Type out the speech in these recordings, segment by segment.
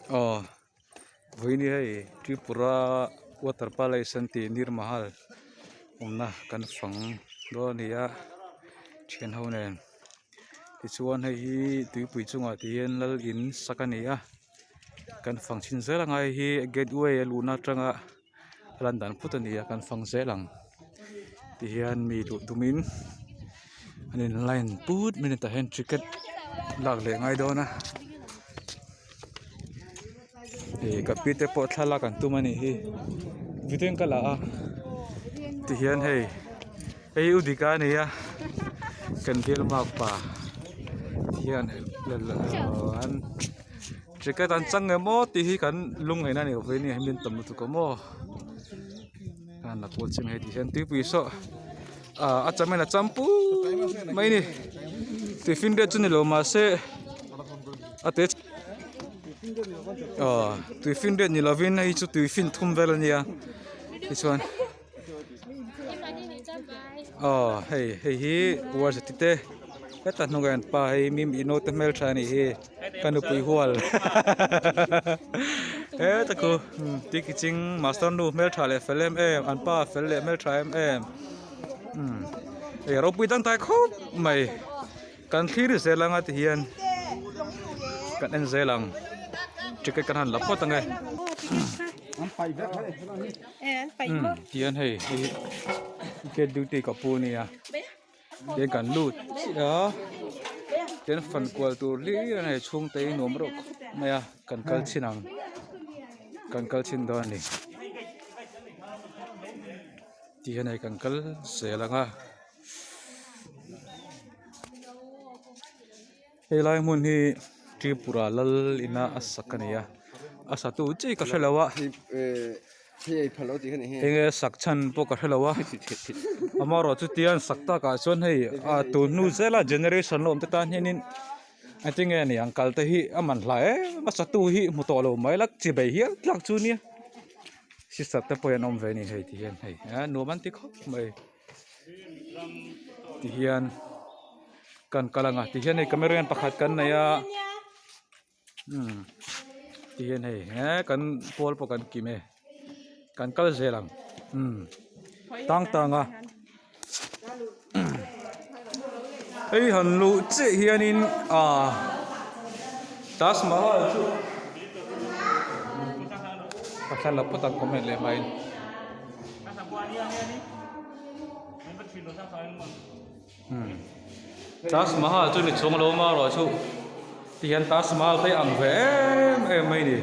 Aw vawiin hi hei Tripura water palace an tih Nirmahal awmna kan fang dawn a ni a thian ho nen tichuan hei hi tuipui chungah ti hian lal in sak a ni a kan fang chhin zel ang a hei hi gateway a luhna atanga a lan dan phut a ni a kan fang zel ang tihian mi duh dumin an in line put mai a ni tah hian ticket lak leh a ngai dawn a ih ka pi te pawh thlalak an tum a nih hi video in ka la a tihian hei hei u dika a ni a kan bial makpa tihian an. Ticket an chang em aw tih hi kan lungngaihna a ni lo vei nia min tam lutuk awm aw a la kual chin hei tih hian tuipui saw ah a cham in a cham put mai a ni tiffin vel chu ni lo mahse a te aw tiffin vel ni lovin hei chu tiffin thum vel a nia tichuan. Aw hei hei hi uarzati te heta hnungah hian pa hei mi ino te hmeltha a nih hi ka nupui hual heta khu tiki ching master nu hmeltha leh fel em em an pa fel leh hmeltha em em umm hei ropui dangdai khawp mai kan thlir zel anga ti hian kan en zel ang ticket kan han la phawt ange. Tihian hei hei gate duty ka pu ania tihian kan lut chiah a tihian fan kual tur hlir a hei chhungte hi nuam reuh khawp mai a kan kal chhin ang kan kal chhin dawn a ni tihian hei kan kal zel ang a. Helai hmun hi Tripura lal ina a sak a ni a a satu chiah hi ka hrelo a enge sak chhan pawh ka hrelo a amaherawh chu tian sak takah chuan hei a tun hnu zela generation la awm te tan hianin engtin nge ni ang kal te hi a man hla em a satu hi hmu tawh lo mai la chi bei hial tlak chu nia sister te pawh hi an awm ve a ni hei ti hian hei nuam an ti khawp mai. Tihian kan kal ang a tihian hei camera hian pakhat kan nei a umm tihian hei he kan pawl pawh kan kim e kan kal zel ang umm tang tang a hei han luh chiah hianin ah Taj Mahal chu ka thlalak phawt ang comment leh hmain. Taj Mahal chu ni chhung lo ma erawh chu tihian Taj Mahal te ang ve em em mai ni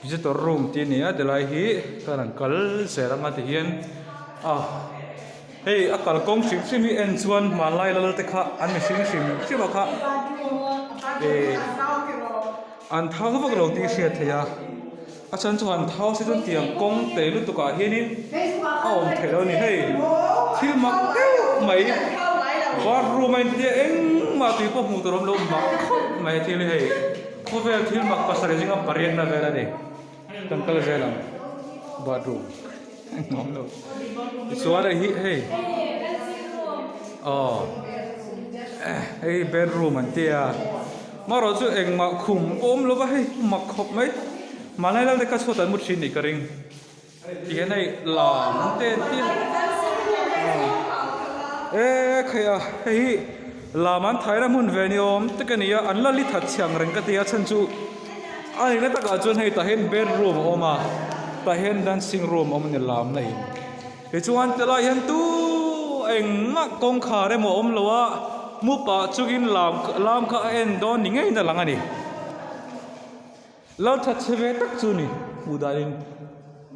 visitor room tih a ni a tilai hi kan han kal zel anga tihian a hei a kalkawng hrim hrim hi en chuan hmanlai lal te kha an mihring hrim hrim a kha eh an thang vak lo tih a hriat theih a. A chhan chu han thau se chuan tiang kawng te lutuk ah hianin a awm theih lo a ni hei thil mak deuh mai bathroom a intia engmah tui pawh hmuh tur a awm lo mak khawp mai thil hi hei khawvel thil mak pasarih zinga pariatna vel a ni kan kal zel ang bathroom engmah a awm lo tichuan hei hi hei aw hei bedroom an tia. Marawh chu engmah khum awm lo va hei mak khawp mai. Mahni lal te kha chhuat an mu thin nih ka ring. Tihian hei lam te an ti a. E khai a hei hi lam an thaina hmun ve ni awm tak a ni a an la li that chhe ang reng ka ti a chhan chu a nihna takah chuan hei tah hian bedroom a awm a tah hian dancing room a awm a ni lam na in. Tichuan tilai hian tu engmah kawngkhar emaw a awm lo a, mu pah chungin lam lam kha a en dawn ni ngeiin a lang a ni. Lal that chhe ve tak chu ni hmuh danin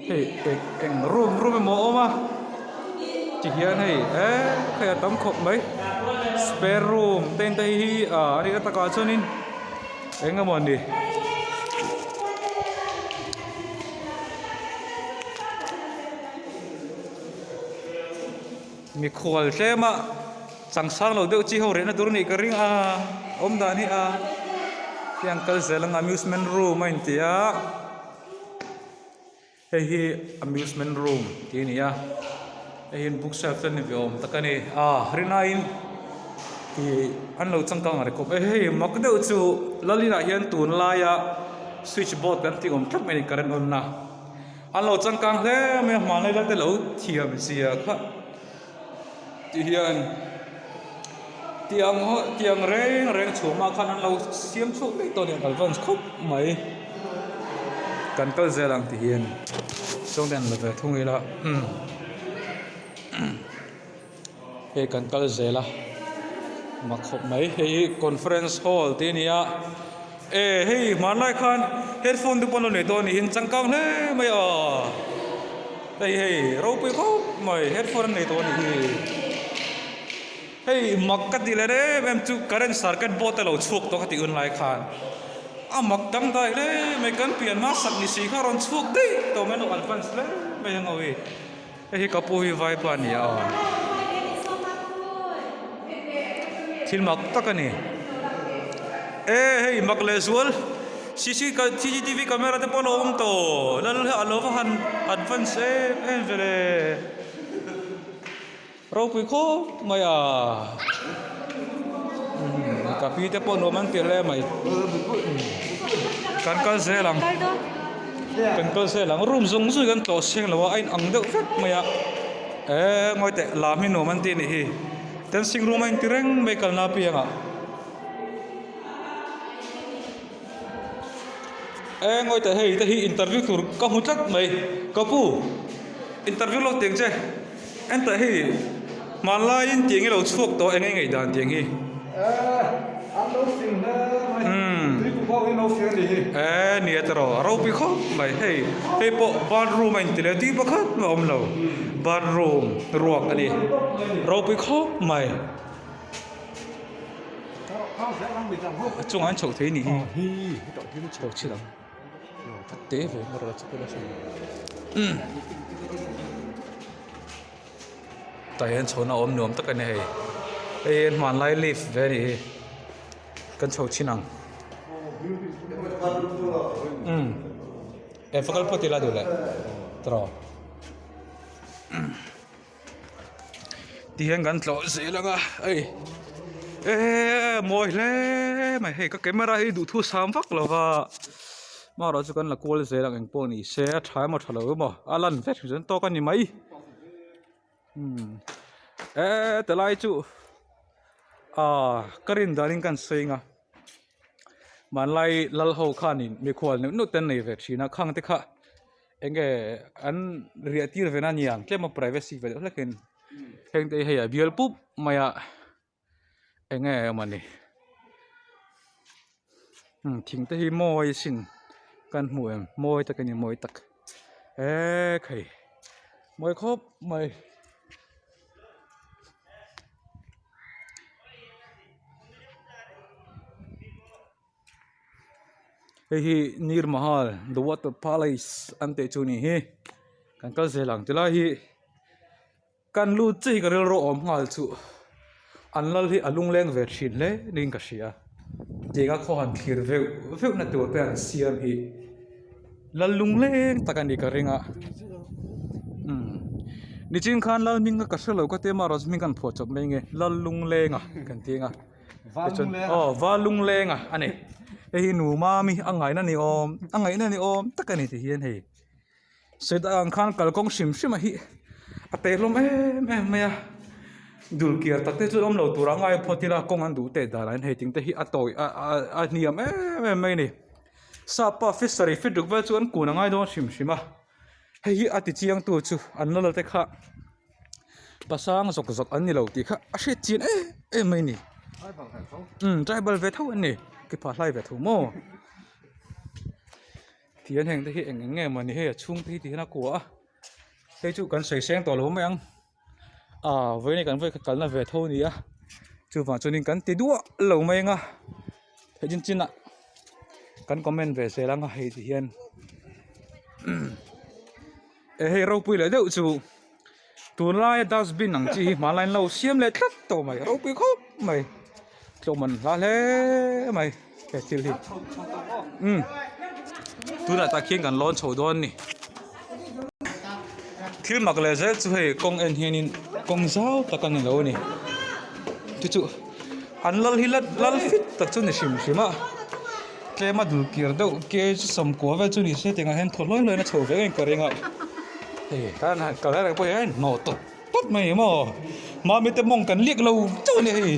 hei eng eng room room emaw a awm a tihian hei eh hei a tam khawp mai spare room te te hi ah a nih takah chuanin eng emaw ni. Mikhual tlema changsang lo deuh chi ho rehna tur anih ka ring a awm dan hi a tiang kal zel ang amusement room a inti a hei hi amusement room tih a ni a hei hi bookshelf te ni ve awm tak a ni a rinaiin ih an lo changkang reng khawp a hei mak deuh chu lal inah hian tunlaia. Switch board kan tih awm tlat mai a ni current on na. An lo changkang hle mai a hmanlai lal te lo thiam zia kha ti hian tiang ho tiang reng reng chhumah khan an lo siam chhuak daih tawh a ni advance khawp mai kan kal zel ang ti hian sawn te an la ve thung ila umm hei kan kal zel a mak khawp mai hei hi conference hall tih a ni a e hei hmanlai khan headphone te pawh an lo nei tawh a niin changkang hle mai a hei hei ropui khawp mai headphone an nei tawh a nih hi hei mak ka tih leh em em chu current circuit board te lo chhuak tawh ka tih hun lai khan a mak dangdai hle mai kan pian hmasak ni si kha a rawn chhuak daih tawh mai a lo advance hle mai ang awi. Hei hi ka pu hi vaipa a ni a thil mak tak a ni e hei mak leh zual cc cctv camera te pawh a lo awm tawh lal hi a lo va han advance em em ve le ropui khawp mai a ka pi te pawh nuam an ti hle mai kan kal zel ang. Kan kal zel ang room zawng zawng hi kan tlawh seng lo a a in ang deuh vek mai a eee ngawi teh lam hi nuam an ti a nih hi dancing room a inti reng mai kalna apiangah eee ngawi teh hei te hi interview tur ka hmu tlat mai ka pu interview lawk tiang che entah hei hmanlaiin tiang hi lo chhuak tawh eng nge ngaihdan tiang hi. Eee nia tawh a ropui khawp mai hei hei pawh bathroom a inti leh tui pakhat mah a awm lo bathroom ruak a ni ropui khawp mai a chungah an chhoh thei a nih hi chho chhin ang a te ve erawh chu umm. Tah hian chhawna awm nuam tak a ni hei hei hi hmanlai lift ve a nih hi kan chho chhin ang umm e va kal phawt ila duh leh tawh tihian kan tlawh zel ang a hei eee mawi hle mai hei ka camera hi duhthu sang vak lo va amaherawhchu chu kan la kual zel ang engpawh ni se a tha emaw tha lo emaw a lan vek chuan tawk a ni mai. Umm eee tilai chu aaa ka rin danin ka sawi ang a hmanlai lal ho khanin mikhual neuh neuh te an nei ve thin a khang te kha eng nge an riah tir ve na a ni ang tlem a privacy ve deuh hlekin heng te hi hei a bial pup mai a. Eng nge mawni umm thing te hi mawi sin kan hmu em mawi tak a ni mawi tak eee khai mawi khawp mai. Hei hi Nir Mahal the water palace an tih chu a ni hi kan kal zel ang tilai hi. Kan lut chiah hi ka rilru awm nghal chu an lal hi a lungleng ve thin hle niin ka hria tianga khaw han thlir veuh veuh na tur te an siam hi lal lungleng tak a nih ka ring a umm nichin khan lal hming kha ka hrelo ka tia marawh chu hming kan phuah chawp mai nge lal lunglenga kan ti ang a tichuan aw val lunglenga a ni hei hi nu mami a ngaihna ni awm a ngaihna ni awm tak a ni ti hian hei. Sawita ang khan kalkawng hrim hrim a hi a pe hlawm em em mai a dul kiar tak te chu awm lo tur a ngai phawt ila kawng an duh teh dan ah hian hei ting te hi a tawi a a hniam em em mai a ni sap pa fishery fit ruk vel chu an kun a ngai dawn hrim hrim a hei hi a ti chiang tu chu an la la te kha pasang zawk zawk an ni lo tih kha a hriat chian em em mai a ni umm tribal ve tho an ni ki phah hlai ve tho maw. Tihian heng te hi eng eng nge mawni hei a chhung te hi tihian a kua a hei chu kan sawi seng tawh lo mai ang ah vawiin kan vawi khat kalna ve tho a ni a chuvang chuanin kan ti duah lo mai ang a hei chin chinah kan comment ve zel ang a hei tihian eh hei ropui leh deuh chu tunlaia dustbin ang chi hi hmanlai an lo siam leh tlat tawh mai ropui khawp mai tlawm an hla hle mai he thil hi umm tunah tak hian kan lawn chho dawn a ni thil mak leh zel chu hei kawng en hianin kawng zau tak a ni lo a ni chu chu an lal hi lal fit tak chu a ni hrim hrim a. tlema dul kir deuh kg sawmkua vel chu ni se tiangah hian thaw hlawi hlawiin a chho ve ngei ka ring a hei tan han kal reng pawh hian hnawh tawp tawp mai ni maw mami te mawng kan liak lo chauh a ni hei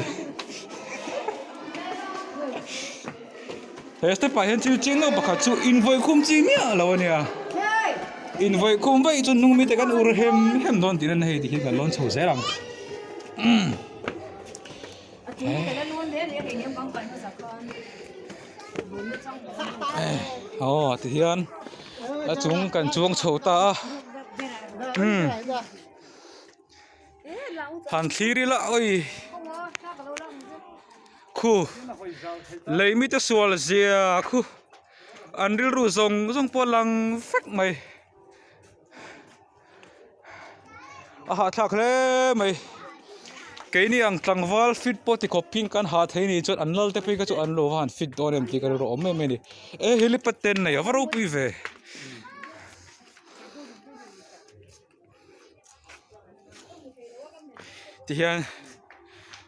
he step ah hian thil chiang deuh pakhat chu invawikhum chi miah lo a nia invawikhum vaih chu hnung mite kan ur hem hem dawn tih na hei ti hian kan lawn chho zel ang. Aw ti hian a chung kan chuang chho ta a umm han thlir ila awi khu lei mite sual zia khu an rilru zawng zawng pawh a lang vek mai. A hahthlak hle mai keini ang tlangval fit pawh ti khawp phing kan hah thei ni chuan an lal te phei kha chu an lo va han fit dawn em tih ka rilru awm em em a ni e helipad te an nei a va ropui ve. Tihian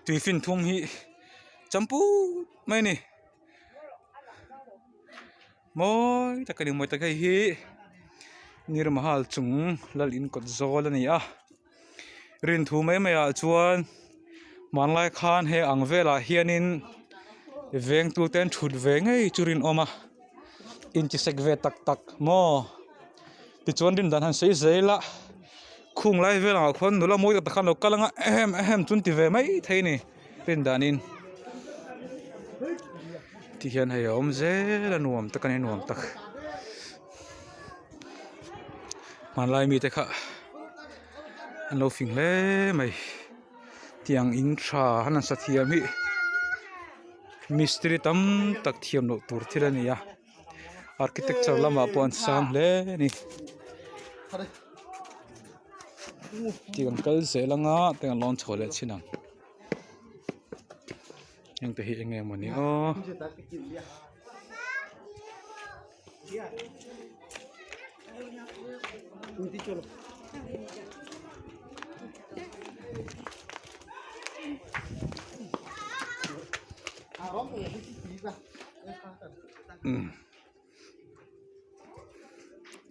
tui fin thum hi champut mai a ni. Mawi tak a ni mawi tak hei hi Nirmahal chung lal in kawt zawl a ni a rin thu mai mai ah chuan hmanlai khan he ang velah hianin vengtu te an thut ve ngei chu rinawm a intisek ve tak tak maw tichuan rin dan han sawi zel a khung lai velah khuan nula mawi tak tak khan a lo kal ang a ehem ehem chu an ti ve mai thei a ni. Rin danin ti hian hei a awm zel a nuam tak a ni nuam tak hmanlai mite kha an lo fing hle mai tiang in tha han sa thiam hi mistiri tam tak thiam loh tur thil a ni a architecture lamah pawh an sang hle a ni. Tih kan kal zel anga teng an lawn chhuah leh chin ang heng te hi eng nge mawni aw.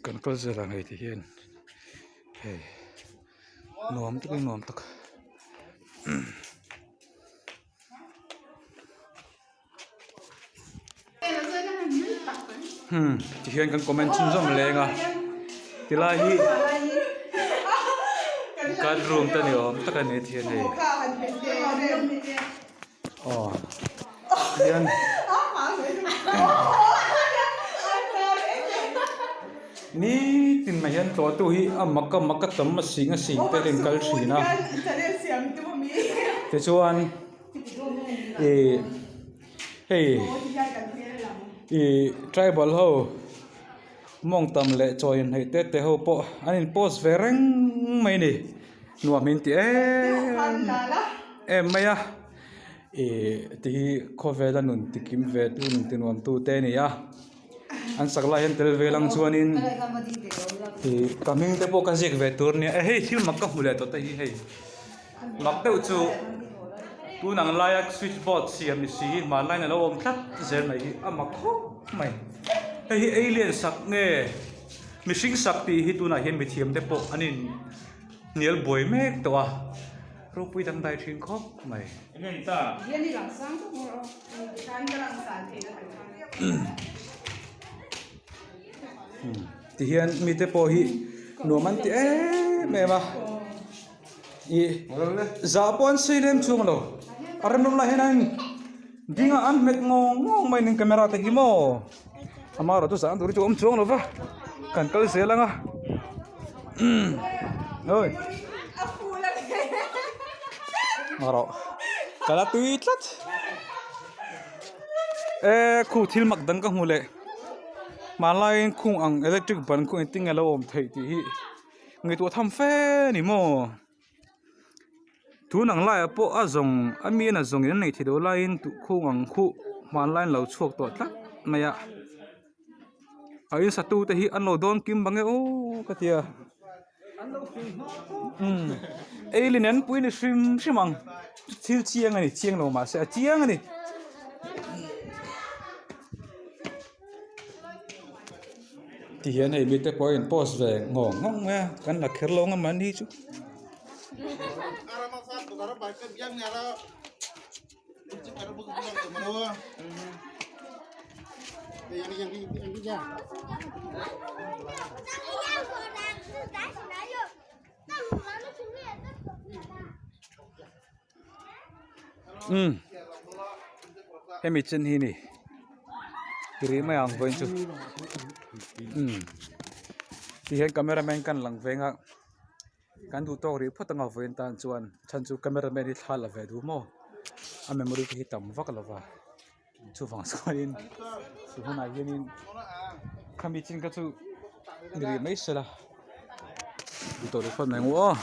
Kan kal zel ang hei ti hian hei nuam takin nuam tak hmm ti hian kan comment chhunzawm leng a tilai hi guard room te ni awm tak a ni ti hian hei aw hian nitin mai hian tlawhtu hi a mak a mak a tam a sing a sing te hian kal thin a tichuan ih hei ih tribal ho mawngtam leh chaw inhnaih te te ho pawh an in post ve reng mai a ni nuam in ti em em mai a ih ti hi khawvela nun ti kim ve tu nun ti nuam tu te a ni a an sak lai hian tel ve lang chuanin ih ka hming te pawh ka ziak ve tur a nia e hei thil mak ka hmu leh tawh te hi hei mak deuh chu tun ang laia switch board siam ni si hmanlaiin a lo awm tlat zel mai hi a mak khawp mai hei hi alien sak nge mihring sak tih hi tunah hian mithiam te pawh an in hnial buai mek tawh a ropui dangdai thin khawp mai. Tihian mite pawh hi nuam an ti em em a. Ih zah pawh an sei lem chhung lo a rem rawng lai hian an ding a an hmet ngawng ngawng mai ning camera te hi maw ama erawh chu zah tur hi chu a awm chuang lo va kan kal zel ang a umm awi erawh ka la tui tlat e khu thil mak dang ka hmu leh hmanlaiin khung ang electric ban khu engtin nge a lo awm theih tih hi. Ngaihtuah tham fe a ni maw? Tun ang laiah pawh a zawng a mi in a zawng in a nei thei lo laiin tuhkhung ang khuh hmanlaiin a lo chhuak tawh tlat mai a. A in satu te hi an lo dawn kim bang e aw ka ti a. Umm eilin an pui ni hrim hrim ang thil chiang a ni chiang lo mahse a chiang a ni. Tihian hei mite pawh a in post ve nghawng nghawng mai a kan la kher lo ngam an hi chu. Umm hemi chin hi ni ti rih mai ang vawiin chu umm ti hian camera man kan lang veng a kan duh tawk rih phawt anga vawiin tan chuan chhan chu camera man hi thla la ve duh maw a memory te hi tam vak lo va chuvang chuanin chu hunah hianin khami chin kha chu ni rih mai se la duh tawh rih phawt mai ang u aw.